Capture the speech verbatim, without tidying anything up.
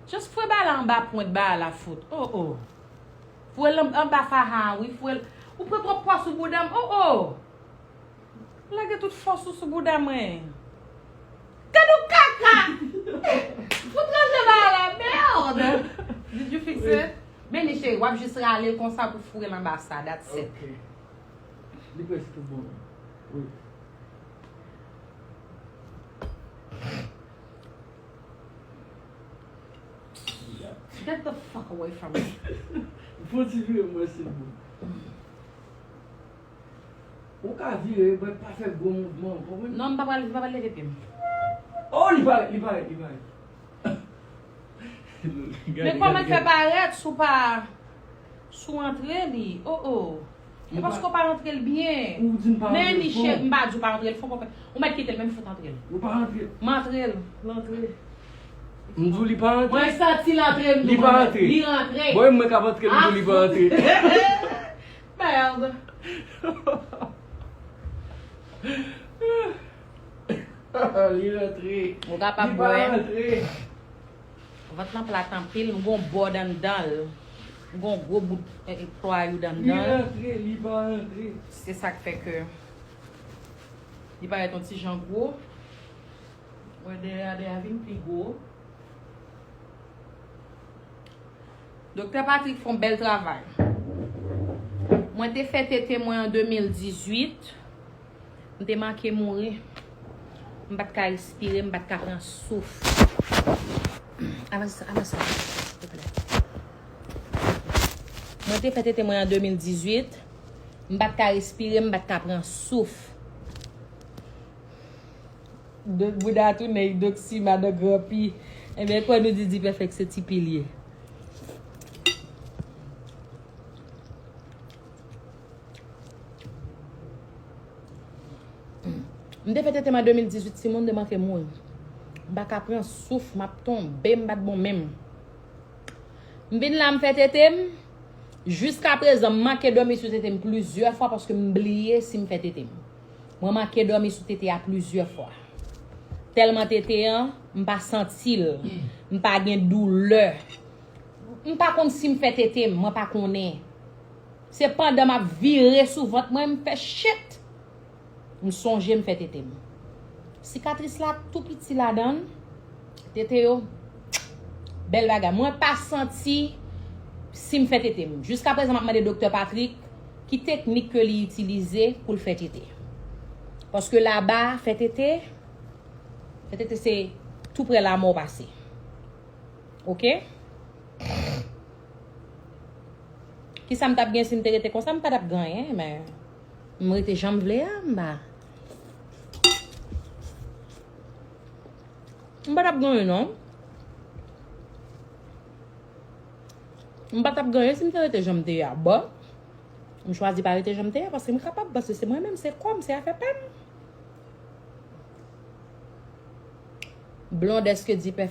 Just fwe ba la anba pwent ba la fout. Oh, oh. Fwe l anba faha, wi. Fwe l. Ou pran twòp pwa sou bouda m. Oh, oh. Lage tout fòs ou sou bouda mwen. Gad yon kaka! Fout ranje ba la, merde! Did you fix it? Men li cheri, w ap jis rale l konsa pou foure l anba sa, that's it. Ok. Li prèske bon. Wi. Get the fuck away from me. Fò ti vire mwen se bon. Ou ka vire, men pa fè gwo mouvman, w konprann? Non, m pa pral, m pa pral leve pye m. Oh, li parèt, li parèt, li parèt. Men kòman l fè parèt si w pa, si w antre li? Oh, oh. E paske w pa antre l byen. Ou di m pa antre l fon. Men li chè, m pa di w pa antre l fon, konpè. Ou mèt kite l, men m fout antre l. Ou pa antre l. M antre l, l antre. M di w li pa antre. Mwen santi l antre m tou. Li pa antre. Li rantre. Bon, e mwen k ap antre l, m di w li pa antre. Merde. Li rantre. Ou kapab wè. Li pa rantre. Vant lan plat anpil, m gon bòd anndan l. M gon gwo bout, eh, eh, plwayou anndan l. Li rantre, li pa rantre. Se sa k fè ke li parèt yon ti jan gwo. Wè dèyè a, dèyè a vin pi gwo. Doktè Patrick fè yon bèl travay. Mwen te fè tete mwen an de mil dizuit. M te manke mouri. M pa t ka respire, m pa t ka pran souf. Avanse, avanse, silvouplè. Mwen te fè tete mwen an de mil dizuit. M pa t ka respire, m pa t ka pran souf. Dòk bouda tounen, dòk sima, dòk gran pi. Ebyen, kwè nou di Dipèfèk se ti pi l ye. M te fè tete m an de mil dizuit, timoun, m te manke mouri. M pa ka pran souf, m ap tonbe, m pa t bon menm. M vin la, m fè tete m. Jiskaprezan, m manke dòmi sou tete m plizyè fwa paske m bliye si m fè tete m. Mwen manke dòmi sou tete a plizyè fwa. Tèlman tete an, m pa santi l. M pa gen doulè. M pa konn si m fè tete m, mwen pa konnen. Se pandan m ap vire sou vant mwen, m fè chit. M sonje m fè tete m. Sikatris la tou piti ladan l. Tete yo, bèl bagay. Mwen pa santi si m fè tete m. Jiskaprezan, m ap mande Doktè Patrick ki teknik ke li itilize pou l fè tete. Paske laba, fè tete, fè tete se tou prè lanmò w pase. Oke? Kisa m t ap gen si m te rete konsa? M pa t ap gen anyen, men m rete jan m vle a, m pa. M pa t ap gen anyen, non. M pa t ap gen anyen si m te rete jan m te ye a. Bon, m chwazi pa rete jan m te ye a, paske m kapab, paske se mwen menm, se kò m, se afè pa m. Blonde, èske Dipèfèk